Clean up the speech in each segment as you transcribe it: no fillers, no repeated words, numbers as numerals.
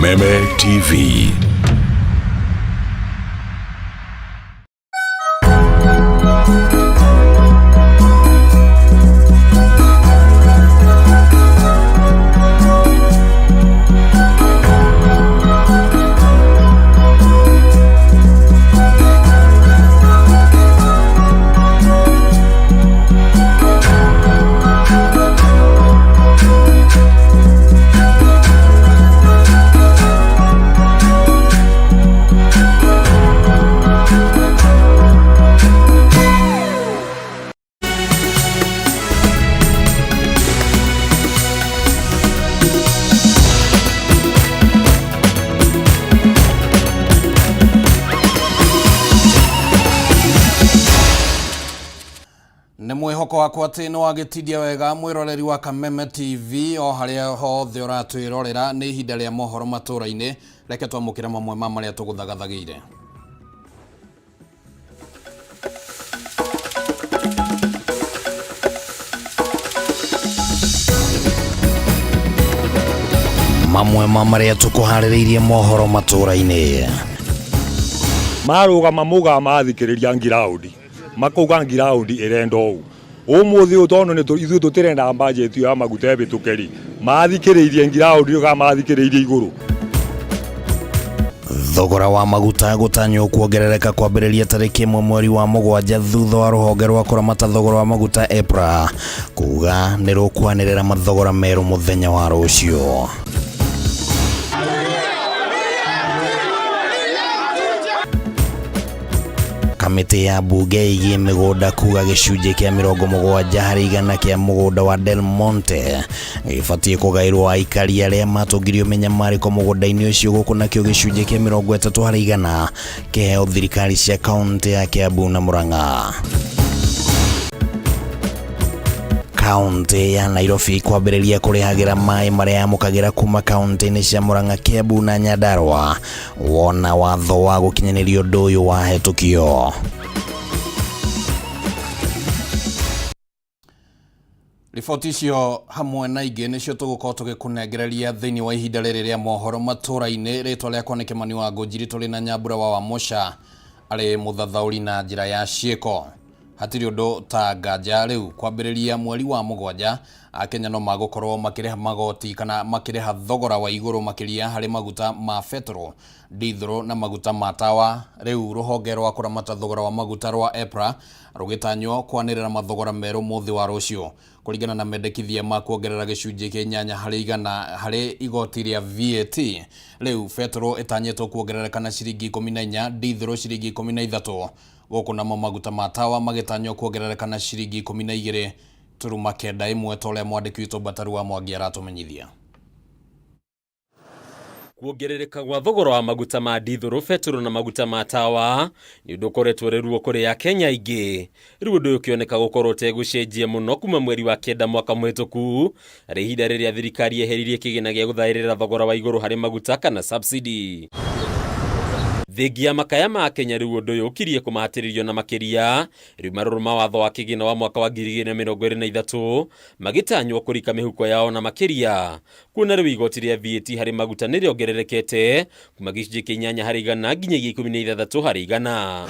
Kameme TV. Nĩ mwĩhoko wakwa atĩ nĩ wagĩtindia wega mwĩroreri wa Kameme TV o harĩa hothe ũratwĩrorera. Nĩ ihinda rĩa mohoro matũra-inĩ, reke twamũkĩre mamwe ma marĩa tũgũthagathagĩire. Mamwe ma marĩa tũkũharĩrĩirie mohoro matũra-inĩ. Marũgama mugaga mathikĩrĩria ngiraũndi, makauga ngiraũndi ĩrenda ũũ ũmũthĩ ũyũ, tondũ nĩ ithuĩ tũtirenda mbajeti ĩyo ya maguta ĩhĩtũke rĩ, mathikĩrĩirie ngiraũndi ĩyo kana mathikĩrĩirie igũrũ? Thogora wa maguta gũtanywo kuongerereka kwambĩrĩria tarĩki 1 mweri wa 7 thutha wa rũhonge rwa kũramata thogora wa maguta EPRA kuga nĩ rũkwanĩrĩra mathogora merũ mũthenya wa rũciũ. Kamĩtĩ ya mbunge ĩgiĩ mĩgũnda kuga gĩcunjĩ kĩa 70% kĩa mũgũnda wa Del Monte gĩbatiĩ kũgaĩrwo aikari arĩa matũngirio mĩnyamarĩko mũgũnda-inĩ ũcio, gũkũ nakĩo gĩcunjĩ kĩa 30% kĩheo thirikari cia kaũntĩ ya Kiambu na Murang'a. Kaũntĩ ya Nairobi kwambĩrĩria kũrĩhagĩra maĩ marĩa yamũkagĩra kuma kaũntĩ-inĩ cia Murang'a, Kiambu na Nyandarua wona watho wa gũkinyanĩria ũndũ ũyũ wahetũkio. Riboti icio hamwe na ingĩ nĩcio tũgũkorwo tũgĩkũnengereria thĩinĩ wa ihinda rĩrĩ rĩa mohoro matũra-inĩ. Rĩtwa rĩakwa nĩ Kĩmani wa Ngũnjiri, tũrĩ na Nyambura wa Wamũca arĩ mũthathaũri na njĩra ya ciĩko. Hatirĩ ũndũ ta nganja rĩu kwambĩrĩria mweri wa 7 Akenya no magũkorwo makĩrĩha magoti kana makĩrĩha thogora wa igũrũ makĩria harĩ maguta ma betũrũ, ndithũrũ na maguta ma tawa. Rĩu rũhonge rwa kũramata thogora wa maguta rwa EPRA rũgĩtanywo kwanĩrĩra mathogora merũ mũthĩ wa rũciũ kũringana na mendekithia ma kuongerera gĩcunjĩ kĩa 8% harĩ igoti rĩa VAT. Rĩu betũrũ ĩtanyĩtwo kuongerereka na ciringi 14, ndithũrũ ciringi 13, gũkũ namo maguta ma tawa magĩtanywo kuongerereka na ciringi 12.91 ta ũrĩa mwandĩki witũ Mbataru wa Mwangi aratũmenyithia. Kuongerereka gwa thogora wa maguta ma ndithũrũ, betũrũ na maguta ma tawa nĩ ũndũ ũkoretwo ũrĩ ruo kũrĩ Akenya aingĩ. Rĩu ũndũ ũyũ ũkĩoneka gũkorwo ũtegũcenjia mũno kuma mweri wa 9 mwaka mũhĩtũku, arĩ ihinda rĩrĩa thirikari yeheririe kĩgĩna gĩa gũthaĩrĩra thogora wa igũrũ harĩ maguta kana subsidy. Thengia ya makaya ma Akenya, rĩu ũndũ ũyũ ũkirie kũmahatĩrĩrio na makĩria. Rĩu marũrũ ma watho wa kĩgĩna wa mwaka wa 2023 magĩtanywo kũrika mĩhuko yao na makĩria, kuona rĩu igoti rĩa VAT harĩ maguta nĩ rĩongererekete kuma gĩcunjĩ kĩa 8% nginyagia 16%.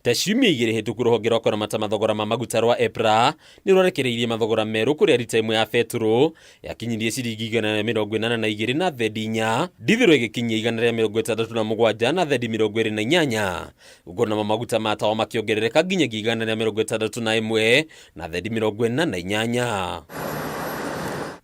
Ta ciumia 2 hĩtũku, rũhonge rwa kũramata mathogora ma maguta rwa EPRA nĩ rwarekereirie mathogora merũ, kũrĩa rita ĩmwe ya betũrũ yakinyirie ciringi 182 na thendi 4, ndithũrũ ĩgĩkinyia 167 na thendi 28, ũguo namo maguta ma tawa makĩongerereka nginyagia 161 na thendi 48.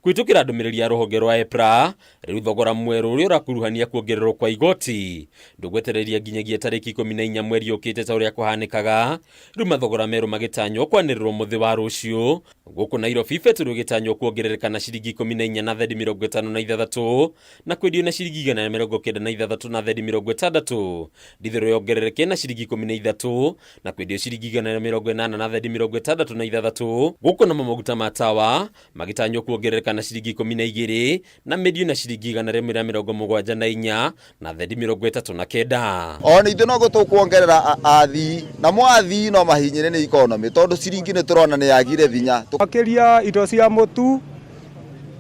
Kũhĩtũkĩra ndũmĩrĩri ya rũhonge rwa EPRA, rĩu thogora mwerũ ũrĩa ũrakuruhania kuongererwo kwa igoti ndũgwetereria nginyagia tarĩki 14 mweri ũkĩte ta ũrĩa kũhanĩkaga. Rĩu mathogora merũ magĩtanywo kwanĩrĩrwo mũthĩ wa rũciũ. Gũkũ Nairobi, betũrũ ĩgĩtanywo kuongerereka na ciringi 14 na thendi 56 na kwendio na ciringi 196 na thendi 60. Ndithũrũ yongerereke na ciringi 13 na kwendio ciringi 180 na thendi 66. Gũkũ namo maguta ma tawa magĩtanywo kuongerereka na ciringi 12 na mĩendio na ciringi 174 na thendi 39. Ona ithuĩ no tũkuongerera athii, namo athii no mahinyĩre nĩ economy, tondũ ciringi nĩ tũrona nĩ yagire hinya. Makĩria indo cia mũtu,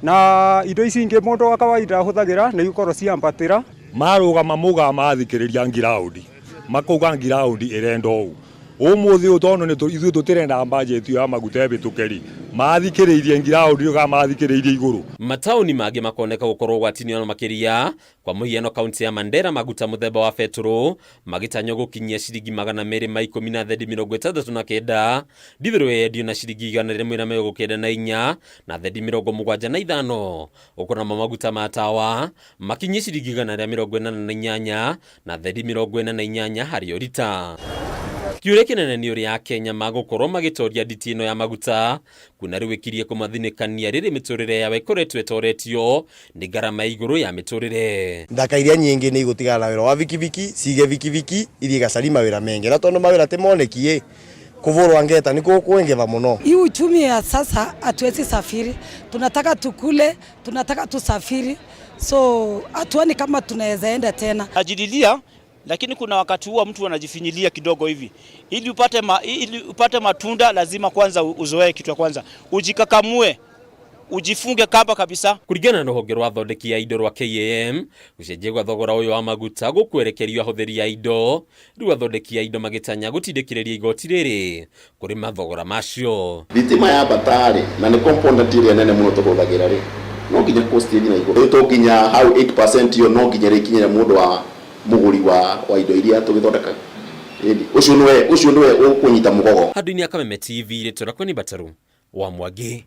Na indo ici ingĩ mũndũ wa kawaida ahũthagĩra nĩ igũkorwo ciambatĩra. Marũgama maugaga mathikĩrĩria ngiraũndi, makauga ngiraũndi ĩrenda ũũ. Ũmũthĩ ũyũ tondũ nĩ ithuĩ tũtirenda budget ya maguta ĩhĩtũke rĩ, mathikĩrĩirie ngiraũndi kana mathikĩrĩirie igũrũ. Mataũni mangĩ makoneka gũkorwo ũgwati-inĩ ona makĩria. Kwa mũhiano kaunti ya Mandera maguta mũthemba wa betũrũ magĩtanywo gũkinyia ciringi 210 na thendi 69, ndithũrũ yendio na ciringi 194 na thendi 75, gũkũ namo maguta ma tawa makinyie ciringi 188 na thendi 48 harĩ o rita. Kĩũria kĩnene nĩ ũrĩa Akenya magũkorwo magĩtoria nditi ĩno ya maguta kuona rĩu ĩkirie kũmathinĩkania rĩrĩ mĩtũrĩre yao ĩkoretwo ĩtoretio nĩ ngarama ya igũrũ ya mĩtũrĩre. Thaka iria nyingĩ nĩ igũtigana na wĩra wa bikibiki, cige bikibiki ithiĩ gacari mawĩra mengĩ, na tondũ mawĩra ti moneki ĩ, kũvũrwa ngeta nĩ kũngĩva mũno. Hii uchumi ya sasa hatuwezi safiri, tunataka tukule, tunataka tusafiri, so hatuoni kama tunaweza enda tena. Ajililia, lakini kuna wakati huwa mtu anajifinyilia kidogo hivi. Ili upate matunda lazima kwanza uzoee kitu ya kwanza. Ujikakamue, ujifunge kamba kabisa. Kuringana na rũhonge rwa athondeki a indo rwa KAM, gũcenjia gwa thogora ũyũ wa maguta gũkwerekerio ahũthĩri a indo, rĩu athondeki a indo magĩtanya gũtindĩkĩrĩria igoti rĩrĩ kũrĩ mathogora macio. Thitima ya mbata rĩ, na nĩ component ĩrĩa nene mũno tũhũthagĩra rĩ, no nginya cost ĩthiĩ na igũrũ. Rĩu to nginya hau 8% ĩyo no nginya rĩkinyĩre mũndũ wa mũgũri wa indo iria tũgĩthondekaga. Ĩni, ũcio nĩwe ũkũnyita mũgogo. Handũ-inĩ ya Kameme TV, rĩtwa rĩakwa nĩ Mbataru wa Mwangi.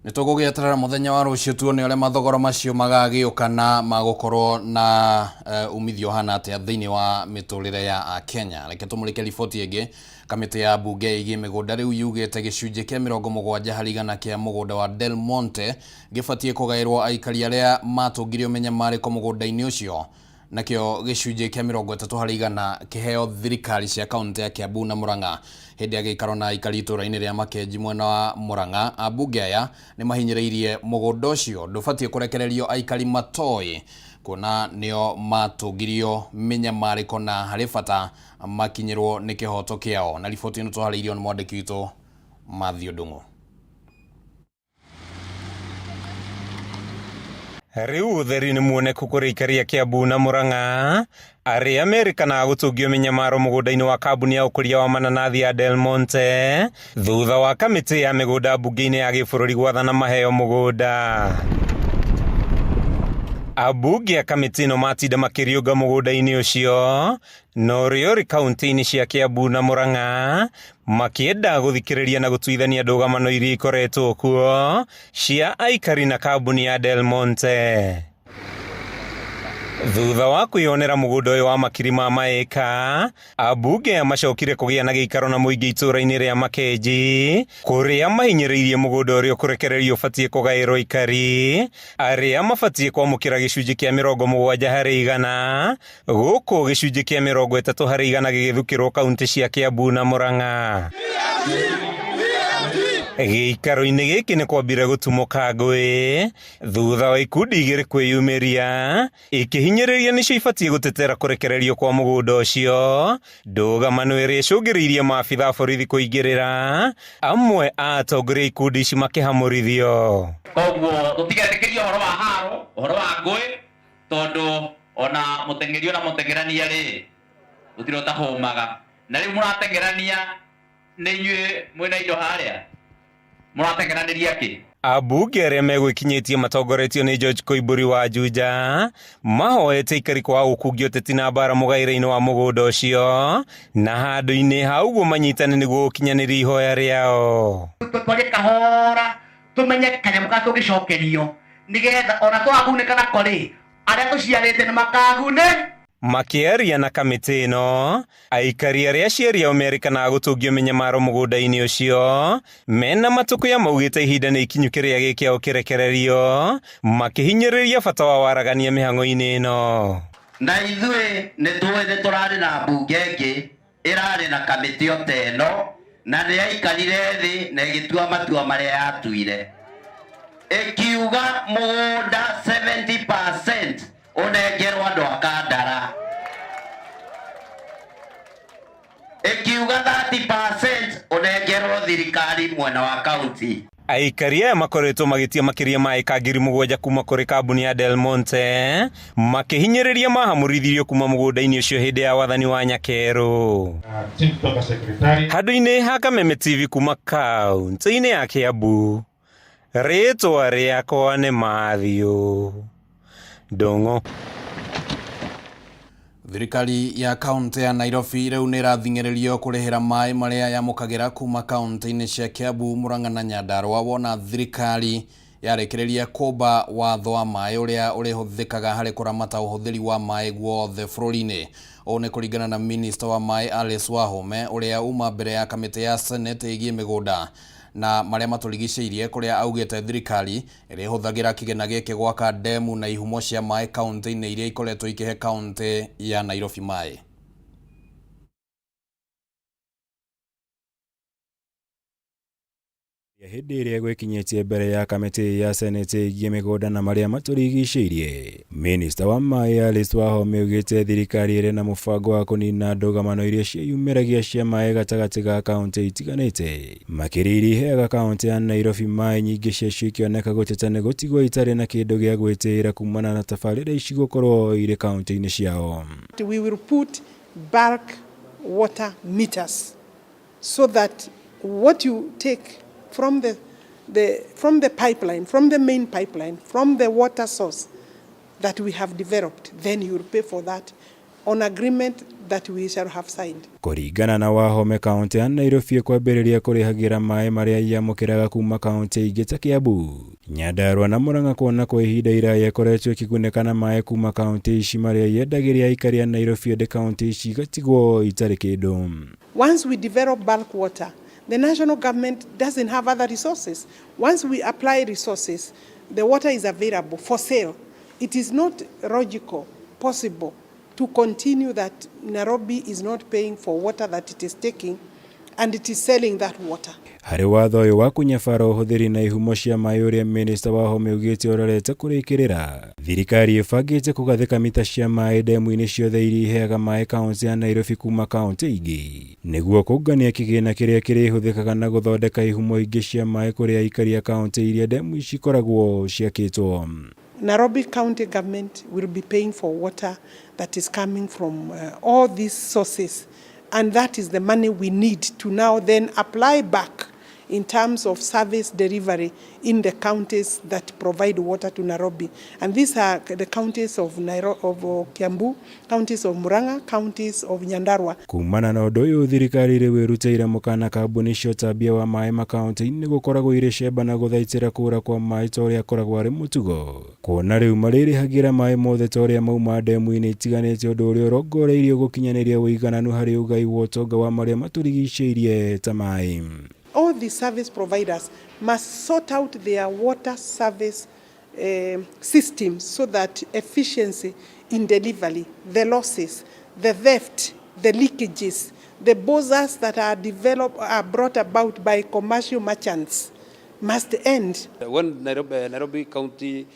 Nĩ tũgũgĩeterera mũthenya wa rũciũ tuone ũrĩa mathogora macio magagĩũka na magũkorwo na umithio ũhana atĩa thĩinĩ wa mĩtũrĩre ya Akenya. Reke tũmũrĩke riboti ĩngĩ. Kamĩtĩ ya mbunge ĩgiĩ mĩgũnda rĩu yugĩte gĩcunjĩ kĩa 70% kĩa mũgũnda wa Del Monte gĩbatiĩ kũgaĩrwo aikari arĩa matũngirio mĩnyamarĩko mũgũnda-inĩ ũcio, nakĩo gĩcunjĩ kĩa 30% kĩheo thirikari cia kaunti ya Kiambu na Murang'a. Hĩndĩ ya gĩikaro na aikari itũũra-inĩ rĩa Makenji mwena wa Murang'a, ambunge aya nĩ mahinyĩrĩirie mũgũnda ũcio ndũbatiĩ kũrekererio aikari matoĩ, kuona nĩo matũngirio mĩnyamarĩko na harĩ bata makinyĩrwo nĩ kĩhoto kĩao. Na riboti ĩno tũharĩirio nĩ mwandĩki witũ Matthew Ndung'u. Rĩu ũtheri nĩ muoneku kũrĩ aikari a Kiambu na Murang'a arĩa merĩkanaga gũtũngio mĩnyamaro mũgũnda-inĩ wa kambuni ya ũkũria wa mananathi ya Del Monte thutha wa kamĩtĩ ya mĩgũnda mbunge-inĩ ya gĩbũrũri gwathana maheo mũgũnda. Ambunge a kamĩtĩ ĩno matinda makĩriũnga mũgũnda-inĩ ũcio na ũrĩa ũrĩ kaunti-inĩ cia Kiambu na Murang'a makĩenda gũthikĩrĩria na gũtuithania ndũgamano iria ikoretwo kuo cia aikari na kambuni ya Del Monte. Thutha wa kwĩyonera mũgũnda ũyũ wa makiri ma maĩka, ambunge aya macokire kũgĩa na gĩikaro na mũingĩ itũũra-inĩ rĩa Makenji kũrĩa mahinyĩrĩirie mũgũnda ũrĩa ũkũrekererio ũbatiĩ kũgaĩrwo aikari arĩa mabatiĩ kwamũkĩra gĩcunjĩ kĩa 70% gũkũ gĩcunjĩ kĩa 30% gĩgĩthukĩrwo kaunti cia Kiambu na Murang'a. Gĩikaro-inĩ gĩkĩ nĩ kwambire gũtumũka ngũĩ thutha wa ikundi igĩrĩ kwĩyumĩria ikĩhinyĩrĩria nĩcio ibatiĩ gũtetera kũrekererio kwa mũgũnda ũcio, ndũgamano ĩrĩa ĩcũngĩrĩirie maabitha a borithi kũingĩrĩra, amwe a atongoria a ikundi ici makĩhamũrithio. Koguo tũtigetĩkĩrie ũhoro wa haro, ũhoro wa ngũĩ, tondũ ona mũteng'eri ona mũteng'erania rĩ, gũtirĩ ũtahũmaga. Na rĩu mũrateng'erania nĩ inyuĩ mwĩna indo harĩa, mũrateng'eranĩria kĩ? Ambunge arĩa megwĩkinyĩtie matongoretio nĩ George Koimbũri wa Juja mahoete aikari kwaga gũkungia ũteti na mbara mũgaĩre-inĩ wa mũgũnda ũcio na handũ-inĩ ha ũguo manyitane nĩguo gũkinyanĩria ihoya rĩao. Twarie kahora tũmenye kanyamũ karĩa tũngĩcokerio nĩgetha ona twagunĩka nako rĩ, arĩa tũciarĩte nĩ makagune. Makĩaria na kamĩtĩ ĩno, aikari arĩa aciari ao merĩkanaga gũtũngio mĩnyamaro mũgũnda-inĩ ũcio mena matũkũya maugĩte ihinda nĩ ikinyu kĩrĩa gĩ kĩao kĩrekererio, makĩhinyĩrĩria bata wa waragania mĩhang'o-inĩ ĩno. Na ithuĩ nĩ tũĩ nĩ tũrarĩ na mbunge ĩngĩ ĩrarĩ na kamĩtĩ o ta ĩno, na nĩ yaikarire thĩ na ĩgĩtua matua marĩa yatuire, ĩkiuga mũgũnda 70% ũnengerwo andũ a Kandara, ĩkiuga 30% ũnengerwo thirikari mwena wa kaunti. Aikari aya makoretwo magĩtia makĩria ma ĩka 7,000 kuma kũrĩ kambuni ya Del Monte makĩhinyĩrĩria mahamũrithirio kuma mũgũnda-inĩ ũcio hĩndĩ ya wathani wa Nyakerũ. Handũ-inĩ ha Kameme TV kuma kaunti-inĩ ya Kiambu, rĩtwa rĩakwa nĩ Matthew Ndung'u. Thirikari ya kaunti ya Nairobi rĩu nĩ ĩrathing'ĩrĩrio kũrĩhĩra maĩ marĩa yamũkagĩra kuma kaunti-inĩ cia Kiambu, Murang'a na Nyandarua wona thirikari yarĩkĩrĩria kũmba watho wa maĩ ũrĩa ũrĩhũthĩkaga harĩ kũramata ũhũthĩri wa maĩ guothe bũrũri-inĩ. Ũũ nĩ kũringana na minista wa maĩ Alice Wahome ũrĩa uma mbere ya kamĩtĩ ya Senate ĩgiĩ mĩgũnda na marĩa matũrigicĩirie kũrĩa augĩte thirikari ĩrĩhũthagĩra kĩgĩna gĩkĩ gwaka ndemu na ihumo cia maĩ kaunti-inĩ iria ikoretwo ikĩhe kaunti ya Nairobi maĩ. Hĩndĩ ĩrĩa gwĩkinyĩtie mbere ya kamĩtĩ ya Senate ĩgiĩ mĩgũnda na marĩa matũrigicĩirie, minista wa maĩ Alice Wahome augĩte thirikari ĩrĩ na mũbango wa kũnina ndũgamano iria ciĩyumĩragia cia maĩ gatagatĩ ga kaunti itiganĩte, makĩria iria iheaga kaunti ya Nairobi maĩ, nyingĩ ciacio ikĩoneka gũteta nĩ gũtigwo itarĩ na kĩndũ gĩa gwĩtĩĩra kumana na tabarĩra ici gũkorwo irĩ kaunti-inĩ ciao. We will put bulk water meters so that what you take from the pipeline, from the main pipeline, from the water source that we have developed, then you will pay for that on agreement that we shall have signed. Kũringana na Wahome, kaunti ya Nairobi ĩkwambĩrĩria kũrĩhagĩra maĩ marĩa yamũkĩraga kuma kaunti ingĩ ta Kiambu, Nyandarua na Murang'a, kuona kwa ihinda iraya ĩkoretwo ĩkĩgunĩka na maĩ kuma kaunti ici marĩa yendagĩria aikari a Nairobi, ĩndĩ kaunti ici igatigwo itarĩ kĩndũ. Once we develop bulk water, the national government doesn't have other resources. Once we apply resources, the water is available for sale. It is not logical, possible, to continue that Nairobi is not paying for water that it is taking and it is selling that water. Harĩ watho ũyũ wa kũnyabara ũhũthĩri na ihumo cia maĩ ũrĩa minista Wahome augĩte ũrorete kũrĩkĩrĩra, thirikari ĩbangĩte kũgathĩka mita cia maĩ ndemu-inĩ ciothe iria iheaga maĩ kaunti ya Nairobi kuma kaunti ingĩ, nĩguo kũngania kĩgĩna kĩrĩa kĩrĩhũthĩkaga na gũthondeka ihumo ingĩ cia maĩ kũrĩ aikari a kaunti iria ndemu ici ikoragwo ciakĩtwo. Nairobi County government will be paying for water that is coming from all these sources, and that is the money we need to now then apply back in terms of service delivery in the counties that provide water to Nairobi. And these are the counties of Nairobi, of Kiambu, counties of Murang'a, counties of Nyandarua. Kumana na ũndũ ũyũ, thirikari rĩu ĩrutĩire mũkana kambuni cia ũtambia wa maĩ makaunti-inĩ gũkoragwo irĩ cemba na gũthaitĩra kũra kwa maĩ ta ũrĩa akoragwo arĩ mũtugo, kuona rĩu marĩrĩhagĩra maĩ mothe ta ũrĩa mauma ndemu-inĩ itiganĩte, ũndũ ũrĩa ũrongoreirio gũkinyanĩria ũigananu harĩ ũgai wa ũtonga wa marĩa matũrigicĩirie ta maĩ. All the service providers must sort out their water service systems so that efficiency in delivery, the losses, the theft, the leakages, the bozas that are developed, are brought about by commercial merchants must end. When Nairobi County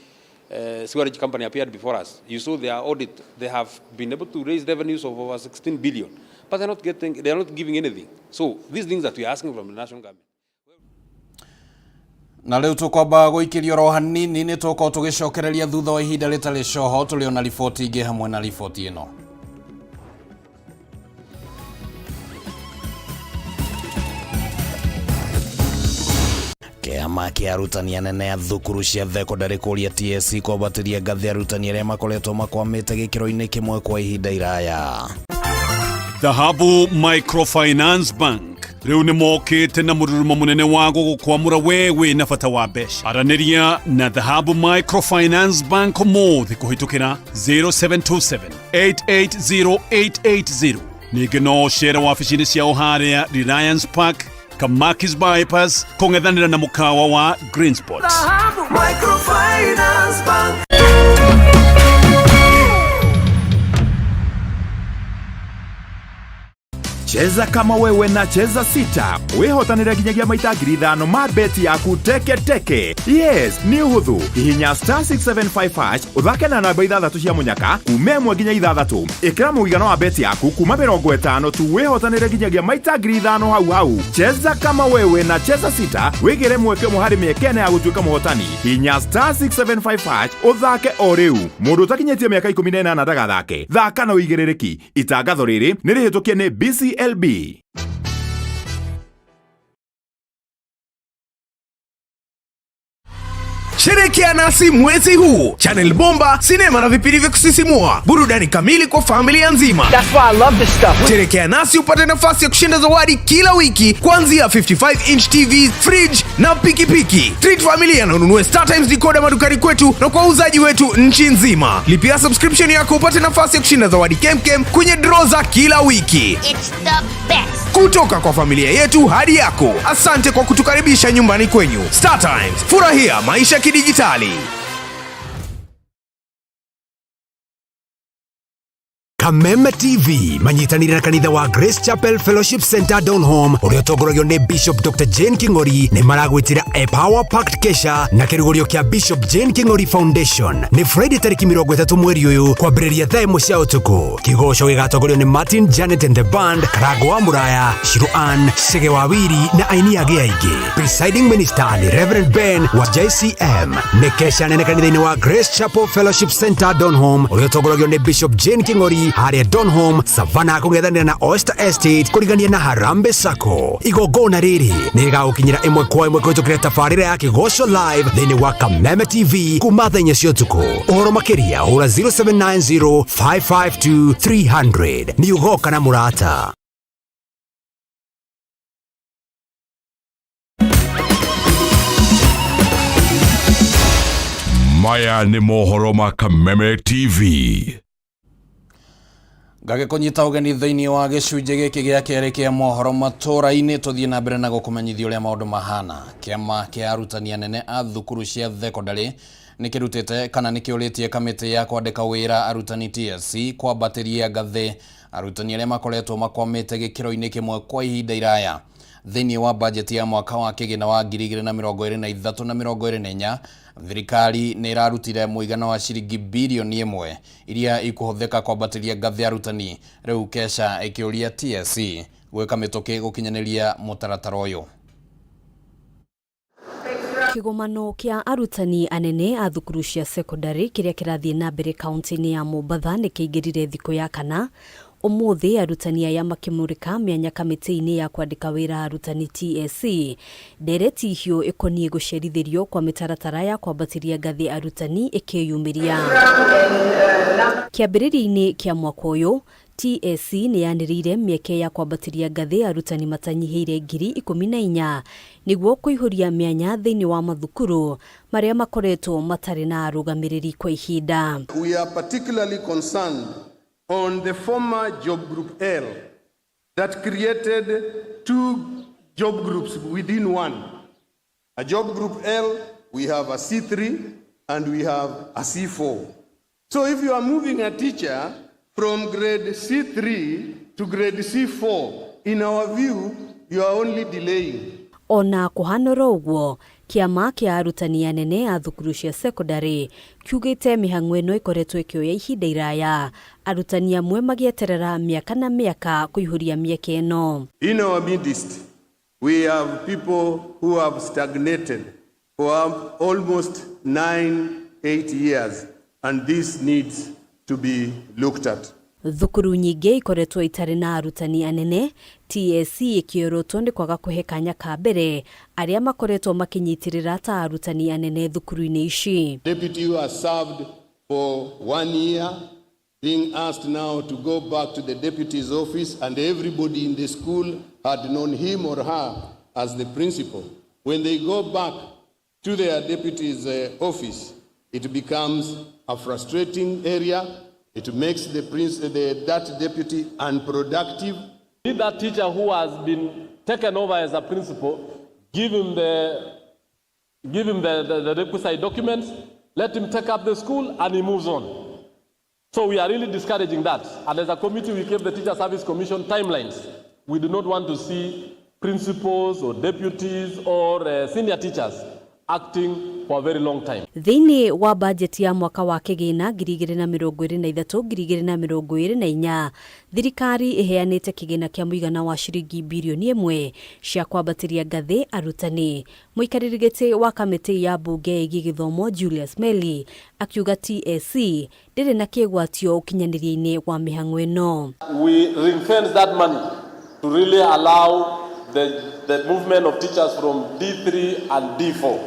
Sewerage Company appeared before us, you saw their audit. They have been able to raise revenues of over 16 billion, but they're not getting, they're not giving anything. So these things that we are asking from the national government. Na rĩu tũkwamba gũikĩrio oro hanini nĩ tũgũkorwo tũgĩcokereria thutha wa ihinda rĩtarĩ coho tũrĩ ona riboti ingĩ hamwe na riboti ĩno. Kĩama kĩa arutani anene a thukuru cia thekondarĩ kũria TSC kwambatĩria ngathĩ arutani arĩa makoretwo makwamĩte gĩkĩro-inĩ kĩmwe kwa ihinda iraya. Dhahabu Microfinance Bank rĩu nĩ mokĩte na mũrurumo mũnene wa gũgũkwamũra we wĩna bata wa mbeca. Aranĩria na Dhahabu Microfinance Bank ũmũthĩ kũhĩtũkĩra 0727 880 880. Ningĩ no ũcere wabici-inĩ ciao harĩa Reliance Park, Kamakis Bypass, kũng'ethanĩra na mũkawa wa Green Spot. Dhahabu Microfinance Bank. Cheza kama wewe na Cheza Sita wihotanire nginyagia maita 5,000 ma beti yaku teke teke. Yes, nĩ ũhũthũ. Hihinya *675# ũthake na namba 6 cia mũnyaka kuma 1 nginya 6. Ĩkĩra mũigana wa beti yaku kuma 50 tu wihotanire nginyagia maita 5,000 hau hau. Cheza kama wewe na Cheza Sita wigire mweke ũmwe harĩ mĩeke ĩna ya gũtuĩka mũhotani. Hihinya *675# ũthake o rĩu. Mũndũ ũtakinyĩtie mĩaka 18 ndagathake. Thaka na ũigĩrĩrĩki. Itangatho rĩrĩ nĩ rĩhĩtũkie nĩ BCLB. Sherekea nasi mwezi huu. Channel Bomba, sinema na vipindi vya kusisimua, burudani kamili kwa familia nzima. That's why I love this stuff. Sherekea nasi upate nafasi ya kushinda zawadi kila wiki kuanzia 55-inch TV, fridge na pikipiki. Treat familia na ununue Star Times decoder madukani kwetu na kwa wauzaji wetu nchi nzima. Lipia subscription yako upate nafasi ya kushinda zawadi kemkem kwenye draw za kila wiki. It's the best. Kutoka kwa familia yetu hadi yako. Asante kwa kutukaribisha nyumbani kwenyu. Star Times, furahia maisha kidijitali. Kameme TV manyitanĩire na kanitha wa Grace Chapel Fellowship Center Donholm ũrĩa ũtongoragio nĩ Bishop Dr. Jane King'ori nĩ maragwĩtĩra a Power Packed Kesha na kĩrugũrio kĩa Bishop Jane King'ori Foundation. Nĩ Friday tarĩki 30 mweri ũyũ kwambĩrĩria thaa 1 cia ũtukũ. Kĩgoco gĩgatongorio nĩ Martin Janet and the Band, Karango wa Mũraya, Shiru Ann, Chege wa Wiri na aini angĩ aingĩ. Presiding Minister nĩ Reverend Ben wa JCM. Nĩ kesha nene kanitha-inĩ wa Grace Chapel Fellowship Center Donholm ũrĩa ũtongoragio nĩ Bishop Jane King'ori harĩa Donholm, Savannah kũng'ethanĩra na Oyster Estate kũrigania na Harambee Sacco. Igongona rĩrĩ nĩ rĩgagũkinyĩra ĩmwe kwa ĩmwe kũhĩtũkĩra tabarĩra ya Kĩgoco Live thĩinĩ wa Kameme TV kuma thaa 4 cia ũtukũ. Ũhoro makĩria hũra 0790 552 300. Nĩ ũgoka na mũrata. Maya nĩ mohoro ma Kameme TV. Ngagĩkũnyita ũgeni thĩinĩ wa gĩcunjĩ gĩkĩ gĩa kerĩ kĩa mohoro matũra-inĩ tũthiĩ na mbere na gũkũmenyithia ũrĩa maũndũ mahana. Kĩama kĩa arutani anene a thukuru cia thekondarĩ nĩ kĩrutĩte kana nĩ kĩũrĩtie kamĩtĩ ya kwandĩka wĩra arutani TSC kwambatĩria ngathĩ arutani arĩa makoretwo makwamĩte gĩkĩro-inĩ kĩmwe kwa ihinda iraya. Thĩinĩ wa bajeti ya mwaka wa kĩgĩna wa 2023 na 24 thirikari nĩ ĩrarutire mũigana wa ciringi bilioni 1 iria ikũhũthĩka kwambatĩria ngathĩ arutani. Rĩu Kesha ĩkĩũria TSC gwĩka mĩtũkĩ gũkinyanĩria mũtaratara ũyũ. Kĩgomano kĩa arutani anene a thukuru cia sekondari kĩrĩa kĩrathiĩ na mbere kaunti-inĩ ya Mombatha nĩ kĩingĩrire thikũ ya kana. Ũmũthĩ arutani aya makĩmũrĩka mĩanya kamĩtĩ-inĩ ya kwandĩka wĩra arutani TSC. Ndereti hiũ ĩkoniĩ gũcerithĩrio kwa mĩtaratara ya kwambatĩria ngathĩ arutani ĩkĩyumĩria. Kĩambĩrĩria-inĩ kĩa mwaka ũyũ TSC nĩ yanĩrĩire mĩeke ya kwambatĩria ngathĩ arutani matanyihĩire 14,000 nĩguo kũihũria mĩanya thĩinĩ wa mathukuru marĩa makoretwo matarĩ na arũgamĩrĩri kwa ihinda. We are particularly concerned on the former job group L that created two job groups within one. A job group L, we have a C3 and we have a C4. So if you are moving a teacher from grade C3 to grade C4, in our view, you are only delaying. Ona kũhana ũguo, kĩama kĩa arutani anene a thukuru cia sekondari kiugĩte mĩhang'o ĩno ĩkoretwo ĩkĩoya ihinda iraya, arutani amwe magĩeterera mĩaka na mĩaka kũihũria mĩeke ĩno. In our midst, we have people who have stagnated for almost 9-8 years, and this needs to be looked at. Thukuru nyingĩ ikoretwo itarĩ na arutani anene, TSC ĩkĩorotwo nĩ kwaga kũhe kanya ka mbere arĩa makoretwo makĩnyitĩrĩra ta arutani anene thukuru-inĩ ici. Deputy who has served for 1 year being asked now to go back to the deputy's office, and everybody in the school had known him or her as the principal. When they go back to their deputy's office, it becomes a frustrating area. It makes that deputy unproductive. Need that teacher who has been taken over as a principal, give him the requisite documents, let him take up the school, and he moves on. So we are really discouraging that. And as a committee, we gave the Teacher Service Commission timelines. We do not want to see principals or deputies or senior teachers acting for a very long time. Thĩinĩ wa bajeti ya mwaka wa kĩgĩna 2023 2024, thirikari ĩheanĩte kĩgĩna kĩa mũigana wa ciringi birioni 1 cia kwambatĩria ngathĩ arutani. Mũikarĩri gĩtĩ wa kamĩtĩ ya mbunge ĩgiĩ gĩthomo Julius Melly akiuga TSC ndĩrĩ na kĩgwatio ũkinyanĩria-inĩ wa mĩhang'o ĩno. We ring-fence that money to really allow the movement of teachers from D3 and D4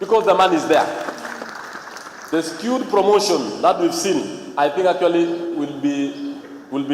because the money is there. The skewed promotion that we've seen, I think actually will be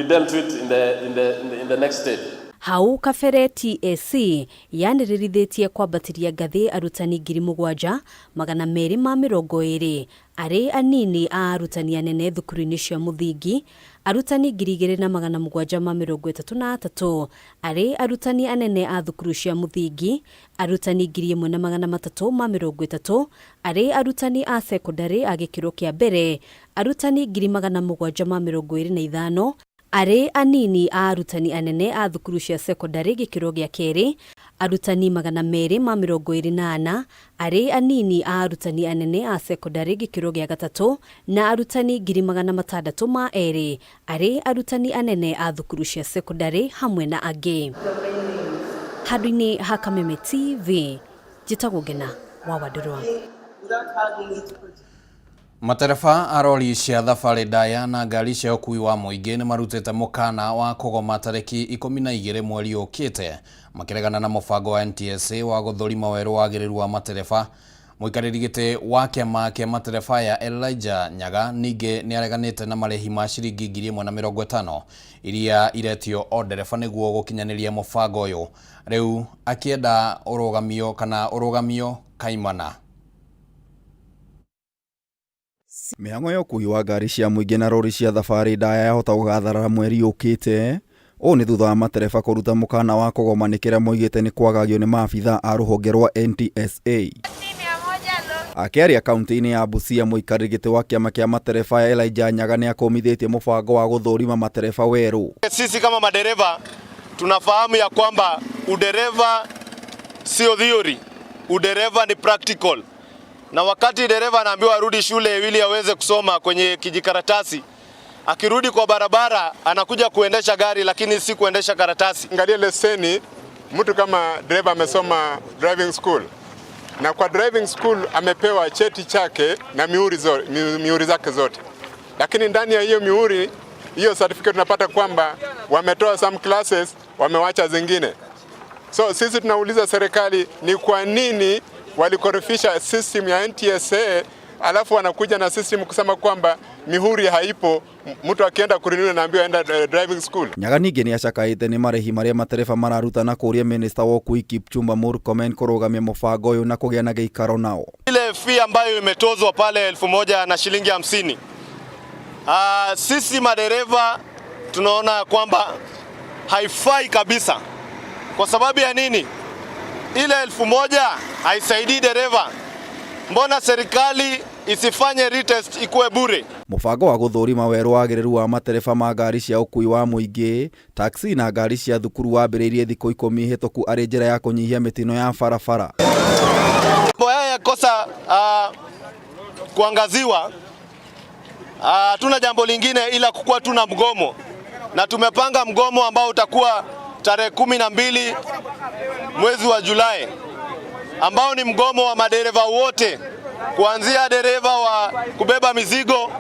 dealt with in the next stage. Hau kabere TSC yanĩrĩrithĩtie kwambatĩria ngathĩ arutani 7,220 arĩ anini a arutani anene thukuru-inĩ cia mũthingi, arutani 2,733 arĩ arutani anene a thukuru cia mũthingi, arutani 1,330 arĩ arutani a sekondarĩ a gĩkĩro kĩa mbere, arutani 725 arĩ anini a arutani anene a thukuru cia sekondarĩ gĩkĩro gĩa kerĩ, arutani 224 arĩ anini a arutani anene a sekondarĩ gĩkĩro gĩa gatatũ na arutani 602 arĩ arutani anene a thukuru cia sekondarĩ hamwe na angĩ. Handũ-inĩ ha Kameme TV, njĩtagwo Ngena wa Wandũrwa. Matereba a rori cia thabarĩ ndaya na ngari cia ũkuui wa mũingĩ nĩ marutĩte mũkana wa kũgoma tarĩki 12 mweri ũkĩte makĩregana na mũbango wa NTSA wa gũthũrima werũ wagĩrĩru wa matereba. Mũikarĩri gĩtĩ wa kĩama kĩa matereba ya Elijah Nyaga ningĩ nĩ areganĩte na marĩhi ma ciringi 1,050 iria iretio o ndereba nĩguo gũkinyanĩria mũbango ũyũ, rĩu akĩenda ũrũgamio kana ũrũgamio kaimana. Mĩhang'o ya ũkuui wa ngari cia mũingĩ na rori cia thabarĩ ndaya yahota gũgatharara mweri ũkĩte. Ũũ nĩ thutha wa matereba kũruta mũkana wa kũgoma nĩ kĩrĩa moigĩte nĩ kwagagio nĩ maabithaa a rũhonge rwa NTSA. Akĩaria kaunti-inĩ ya Busia, mũikarĩri gĩtĩ wa kĩama kĩa matereba Elijah Nyaga nĩ akũmithĩtie mũbango wa gũthũrima matereba werũ. Sisi kama madereva tunafahamu ya kwamba udereva sio theory, udereva ni practical. Na wakati dereva anaambiwa arudi shule ili aweze kusoma kwenye kijikaratasi, akirudi kwa barabara anakuja kuendesha gari lakini si kuendesha karatasi. Angalia leseni, mtu kama dereva amesoma driving school, na kwa driving school amepewa cheti chake na mihuri zake zote, lakini ndani ya hiyo mihuri, hiyo certificate tunapata kwamba wametoa some classes, wamewacha zingine. So sisi tunauliza serikali ni kwa nini walikorofisha system ya NTSA alafu wanakuja na system kusema kwamba mihuri haipo, mtu akienda kurenew anaambiwa enda driving school. Nyaga ningĩ nĩ acakaĩte nĩ marĩhi marĩa matereba mararuta na kũũria minista wa ũkuui Kipchumba Murkomen kũrũgamia mũbango ũyũ na kũgĩa na gĩikaro nao. Ile fee ambayo imetozwa pale 1,000 na shilingi 50. Sisi madereva tunaona kwamba haifai kabisa. Kwa sababu ya nini? Ile 1,000 haisaidii dereva. Mbona serikali isifanye retest ikuwe bure? Mũbango wa gũthũrima werũ wagĩrĩru wa matereba ma ngari cia ũkuui wa mũingĩ, taxi na ngari cia thukuru wambĩrĩirie thikũ 10 hĩtũku arĩ njĩra ya kũnyihia mĩtino ya barabara. Mambo haya yakosa kuangaziwa, hatuna jambo lingine ila kukuwa tuna mgomo, na tumepanga mgomo ambao utakuwa tarehe 12 mwezi wa Julai, ambao ni mgomo wa madereva wote, kuanzia dereva wa kubeba mizigo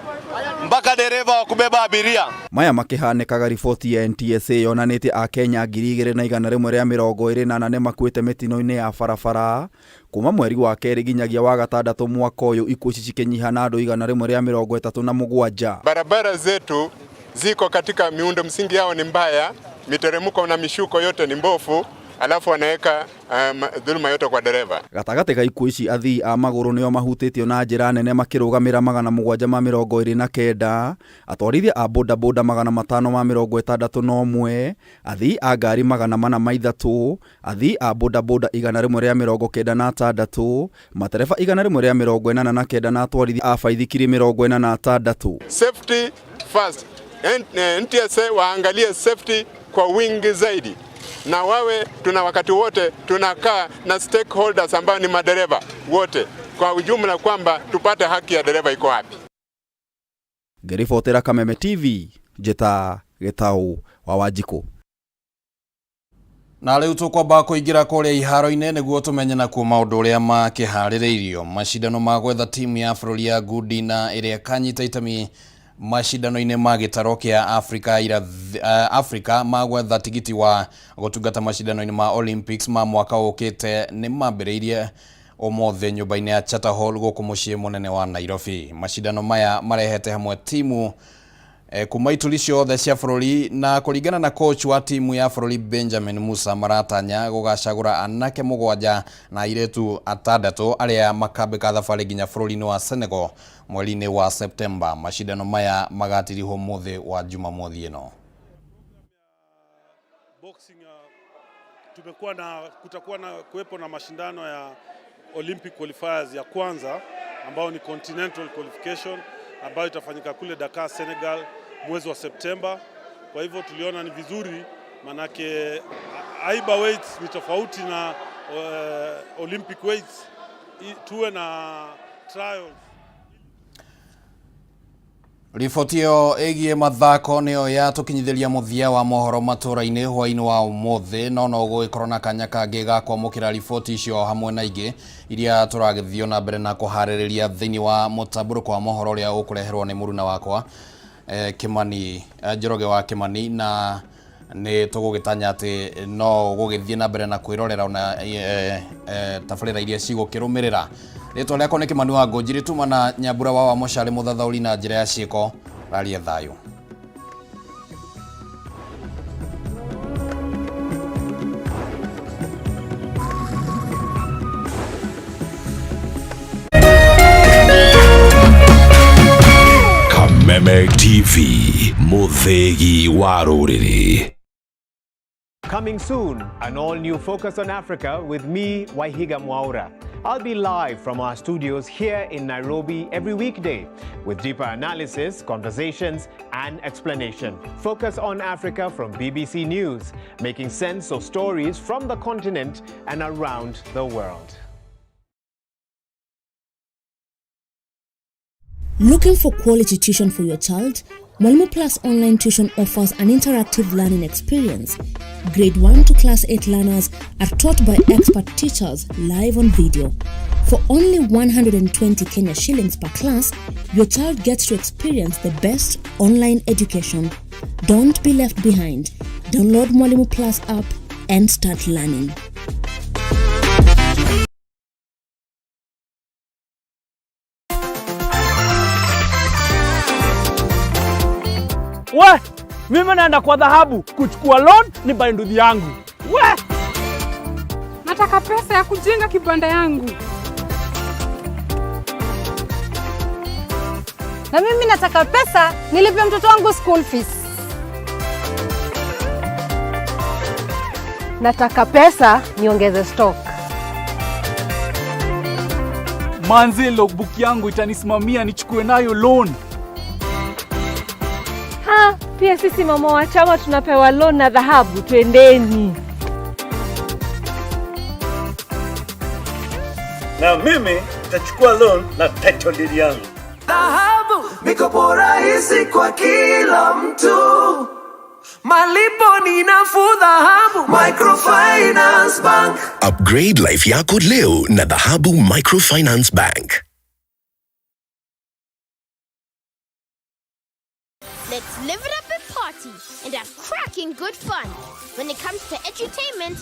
mpaka dereva wa kubeba abiria. Maya makĩhanĩkaga riboti ya NTSA yonanĩtie akenya 2,124 makuĩte mĩtino-inĩ ya barabara kuma mweri wa kerĩ nginyagia wa gatandatũ mwaka ũyũ, ikuũ ici cikĩnyiha na andũ 137. Barabara zetu ziko katika miundo msingi yao ni mbaya, miteremko na mishuko yote ni mbofu, alafu wanaweka dhuluma yote kwa dereva. Gatagatĩ ga ikuũ ici athii a magũrũ nĩo mahutĩtio na njĩra nene makĩrũgamĩra 729, atwarithia a bodaboda 561, athii a ngari 403, athii a bodaboda 196, matereba 189 na atwarithia a baithikiri 86. Safety first. NTSA waangalie safety kwa wingi zaidi, na wawe tuna wakati wote tunakaa na stakeholders ambao ni madereva wote kwa ujumla, kwamba tupate haki ya dereva iko wapi. Ngĩribotera Kameme TV njĩta Gĩtaũ wa Wanjikũ. Na rĩu tũkwamba kũingĩra kũrĩa iharo-inĩ nĩguo tũmenye nakuo maũndũ ũrĩa makĩharĩrĩirio. Macindano ma gwetha timu ya bũrũri ya ngundi na ĩrĩa ĩkanyita itemi macindano-inĩ ma gĩtaro kĩa Afrika, Afrika ma gwetha tigiti wa gũtungata macindano-inĩ ma Olympics ma mwaka ũkĩte nĩ mambĩrĩirie ũmũthĩ nyũmba-inĩ ya Charter Hall gũkũ mũciĩ mũnene wa Nairobi. Macindano maya marehete hamwe timu kuma ituri ciothe cia bũrũri na kũringana na coach wa timu ya bũrũri Benjamin Musa maratanya gũgacagũra anake 7 na airĩtu 6 arĩa makambĩka thabarĩ nginya bũrũri-inĩ wa Senegal mweri-inĩ wa Septemba. Macindano maya magatirihwo mũthĩ wa Jumamothi ĩno. Boxing, tumekuwa na kutakuwa na kuwepo na mashindano ya Olympic qualifiers ya kwanza ambao ni continental qualification ambayo itafanyika kule Dakar, Senegal mwezi wa Septemba. Kwa hivyo tuliona ni vizuri, manake AIBA weights ni tofauti na Olympic weights, tuwe na trials. Riboti ĩyo ĩgiĩ mathako nĩyo yatũkinyithĩria mũthia wa mohoro matũra-inĩ hwaĩ-inĩ wa ũmũthĩ, no no gũgĩkorwo na kanya kangĩ ga kwamũkĩra riboti icio hamwe na ingĩ iria tũragĩthiĩ na mbere na kũharĩrĩria thĩinĩ wa mũtambũrũko wa mohoro ũrĩa ũkũreherwo nĩ mũruna wakwa Kimani Njoroge wa Kimani, na nĩ tũgũgĩtanya atĩ no gũgĩthiĩ na mbere na kwĩrorera ona tabarĩra iria cigũkĩrũmĩrĩra. Rĩtwa rĩakwa nĩ Kimani wa Ngũnjiri, tuma na Nyambura wa Wamucari mũthathaũri na njĩra ya ciĩko raria thayũ. Kameme TV, mũthĩgi wa rũrĩrĩ. Coming soon, an all-new Focus on Africa with me, Waihiga Mwaura. I'll be live from our studios here in Nairobi every weekday with deeper analysis, conversations, and explanation. Focus on Africa from BBC News, making sense of stories from the continent and around the world. Looking for quality tuition for your child? Mwalimu Plus Online Tuition offers an interactive learning experience. Grade 1 to Class 8 learners are taught by expert teachers live on video. For only 120 Kenya shillings per class, your child gets to experience the best online education. Don't be left behind. Download Mwalimu Plus app and start learning. We, mimi naenda kwa dhahabu kuchukua loan ni buy nduthi yangu. We, nataka pesa ya kujenga kibanda yangu. Na mimi nataka pesa nilipe mtoto wangu school fees. Nataka pesa niongeze stock. Manze, logbook yangu itanisimamia nichukue nayo loan. Ha, pia sisi mama wa chama tunapewa loan na dhahabu, twendeni. Na mimi nitachukua loan na title deed yangu. Dhahabu, mikopo rahisi kwa kila mtu. Malipo ni nafuu. Dhahabu Microfinance Bank. Upgrade life yako leo na Dhahabu Microfinance Bank. Let's live it up and party and have cracking good fun. When it comes to edutainment,